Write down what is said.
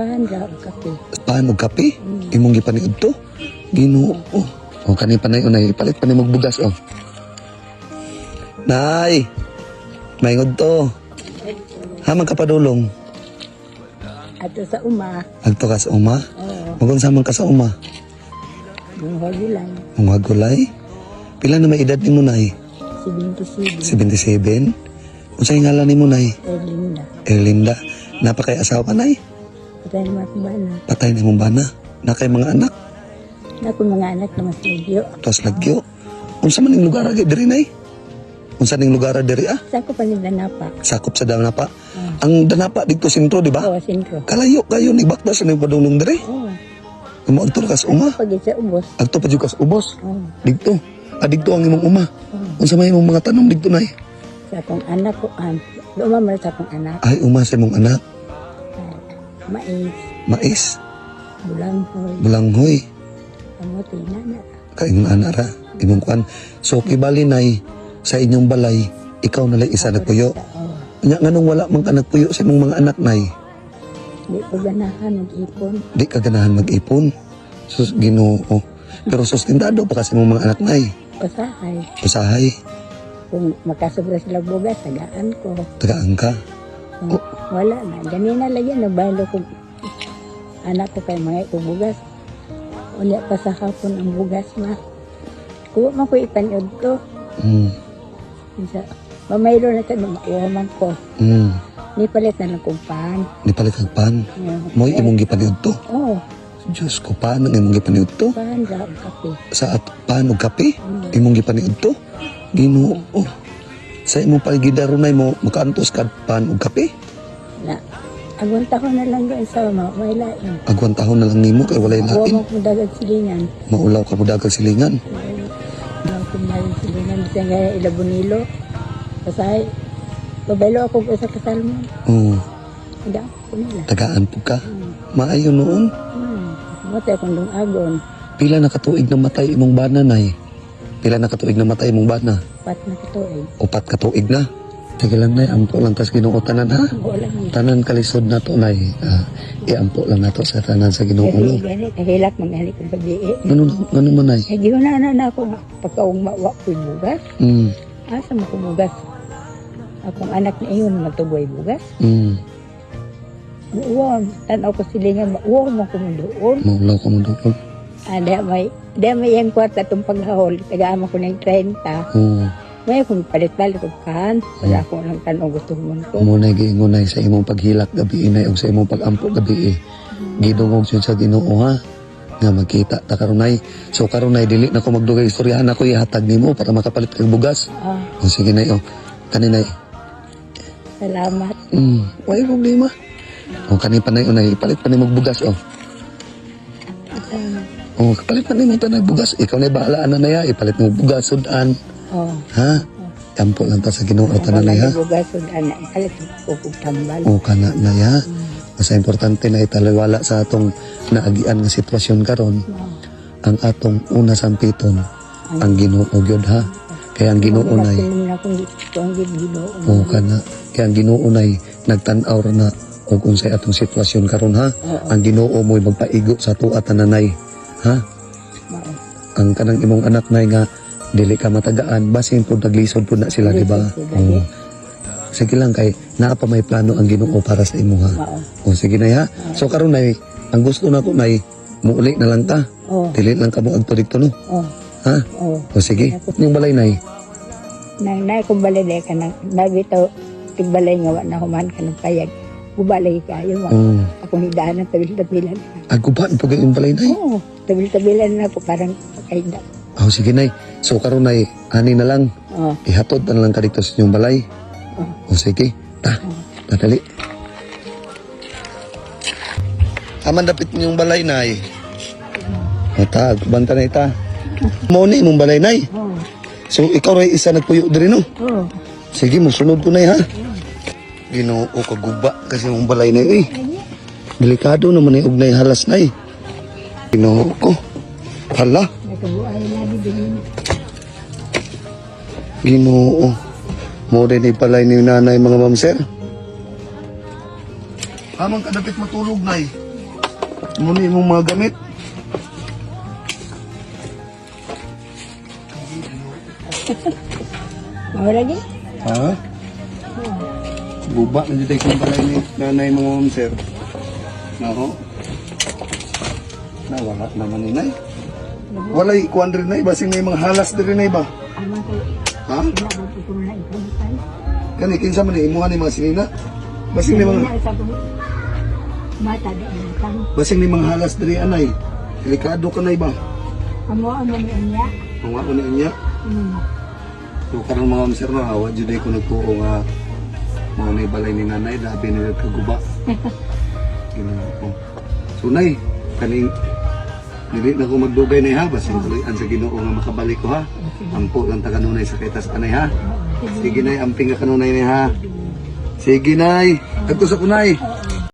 Pan ra og kape. Paano kape? Imong gipaniud to? Ginoo. O kani panay unay ipalit pa nimo bugas oh. Nay. Maingod to. Ha man kapadulong. Ato sa uma. Agto ka sa uma. Oo. Magunsa man ka sa uma. Mga gulay. Mga gulay. Pila na may edad nimo, Nay? 77. 77. Unsay ngalan nimo, Nay? Erlinda. Erlinda. Napakay asawa ka, Nay? Patay na mga bana. Patay na imong bana. Nakay mga anak. Na akong mga anak na mas lagyo. Tos lagyo. Unsa man ning lugar agi diri, Nay? Unsa ning lugar diri ah? Sa ako pa ni Danapa. Sakop sa Danapa. Ang Danapa didto sentro, di ba? Oo, sentro. Kalayo kayo ni baktas ni padulong diri. Oo. Mo adto ka sa uma. Pag sa ubos. Adto pa jud ka sa ubos. Oo. Didto. Ah, didto ang imong uma. Unsa may imong mga tanom didto, Nay? Sa akong anak ko. Uma man sa akong anak. Ay, uma sa imong anak. Mais. Mais, Bulanghoy. bulanghoy, Kamote. Nana. kaingon ana ra imong kuan. So kibali, Nay, sa inyong balay, ikaw na lang isa nagpuyo. Oo. Nya nganong wala man ka nagpuyo sa imong mga anak, Nay? Di ko ganahan mag-ipon. Di ka ganahan mag-ipon. Sus, Ginoo. Pero sustentado pa kasi imong mga anak, Nay. Usahay. Usahay, Kung makasobra sila bugas, tagaan ko. tagaan ka. Kung wala na. Ganina lagi, nabalo ko. Anak ko kay mga ikubugas. Wala pa sa hapon ang bugas na. Kuha man ko ipaniod to. Isa, mamayro na sa mauwa man ko. Ni palit na lang kong pan. Di palit kag pan. Yeah. Mo'y imong gipaniud to. Oo, Diyos ko, paano ang imong gipaniud to? pan ra og kape. Sa at pan og kape? Imong gipaniud to? Ginoo. Sa imong pagidarunay mo, makaantos ka pan og kape? Na, agwanta ko na lang doon sa mga may lain. Agwan tahon na lang nimo kay walay Uwa lain. mo kong dagat silingan. Maulaw ka mo dagang silingan. Uwa kong dagat silingan. Bisan kaya ilabunilo. Basahay, babalo ako sa kasal mo. Oo, Tagaan ko nila. tagaan po ka. Maayo noon. Matay akong lungagon. Pila na katuig na matay imong bana, Nay? Pila na katuig na matay imong bana? Pat na katuig. Upat katuig na. Sige lang, Nay, ampo lang tas Ginoo tanan ha. Wala lang. Tanan kalisod na to, Nay. Ah, iampo lang nato sa tanan sa Ginoo no. Kasi gani, kahilak mangali kong gabi eh. Ngano ngano man, Nay? Kaya giuna na na ako nga, pagkaugma wa ko'y bugas. Asa mo ko bugas? Akong anak na iyon, matuboy bugas. Mauwa, tanaw ko silingan, mauwa mo ko mo doon. Maulaw ka mo doon. Ah, di may iyang kwarta itong paghahol. Tagaan ko ng 30. Oo. May akong palit-palit ko kan. Wala akong lang tanong gusto mo ko. Mo na giingon, Nay, sa imong paghilak gabi nay ug sa imong pagampo gabi eh. Gidungog jud sa Ginoo ha nga magkita ta karon, Nay. So karon, Nay, dili na ko magdugay istoryahan ako ihatag nimo para makapalit kag bugas. Ah, O sige, Nay, oh. Kani, Nay. Salamat. Way problema. O kani pa nay unay ipalit pa nimo og bugas oh. Salamat. O kapalit pa nimo tanag bugas. Ikaw na bahala ana na ya ipalit mo bugas sudan. Oh. Ha? Ampo lang ta sa Ginoo tanan nay ha. Bugas ug anak palit ko kog tambal. O kana na ya. Basta importante na italiwala sa atong naagian nga sitwasyon karon ang atong una sampiton ang Ginoo gyud ha. Kaya ang Ginoo nay Wala akong akong Ginoo. o kana kaya ang Ginoo nay nagtan-aw ra na og unsay atong sitwasyon karon ha. Ang Ginoo mo'y magpaigo sa tuwa tananay ha. Mao. Ang kanang imong anak nay nga dili ka matagaan basin pud naglisod pud na sila, di ba? Lisod pud lagi. Oo. Sige lang kay naa pa may plano ang Ginoo para sa imo ha. Mao. O sige na ha. So karon nay, ang gusto nako nay, muuli na lang ta. Oh, Dili lang ka mo adto dito no. oh, Ha? oh. O sige, yung balay nay. Nang nay kong balay day ka nang nabitaw tigbalay nga wa na human ka ng payag. Gubalay kayo ma. Oh. Akong hidaan tabil-tabilan. Aguban po yung balay nay. Oo, tabil-tabilan na ako parang pagkaida. Oh, sige nay. So karon nay, ani na lang. Oh, Ihatod na lang ka dito sa inyong balay. Oh. O sige, ta. Tatali. Aman dapit ninyong balay nay. O ta, banta na ita. Mao ni imong balay nay. oh, So ikaw ray isa nagpuyo diri no. oh. Sige, musunod ko na ha. Ginoo kaguba kasi imong balay na eh. Delikado naman ay ugnay halas na eh. Ginoo ko. Hala, Nakabuhay na di din. Ginoo. Mo rin ay palay ni nanay mga ma'am sir. Hamang kadapit matulog nay. Muna imong mga gamit. Mao lagi. Ha? Guba na dito kong balay ni nanay, mga ma'am sir. Nako. Nawala naman ni nay. Walay kuan rin nay, basing may mga halas diri nay ba? Ama ko Ha? wala ko ko na ipalitan. Kani kinsa man ni imuha ni mga sinina? Basing may mga Wala sa ko. Mata di ang tang. basing may mga halas diri anay. Delikado ka nay ba? Amo ano ni niya. Mga una niya. So karon, mga ma'am sir, no, awa jud ko nagtuo nga mao na balay ni nanay, labi na kaguba. Ginoo ko. So nay, kaning dili na ko magdugay nay ha, basin tuloy-an sa Ginoo nga makabalik ko ha. Ampo lang ta kanunay sa kay tas anay ha. Sige nay, amping ka kanunay nay ha. Sige nay, adto sa kunay.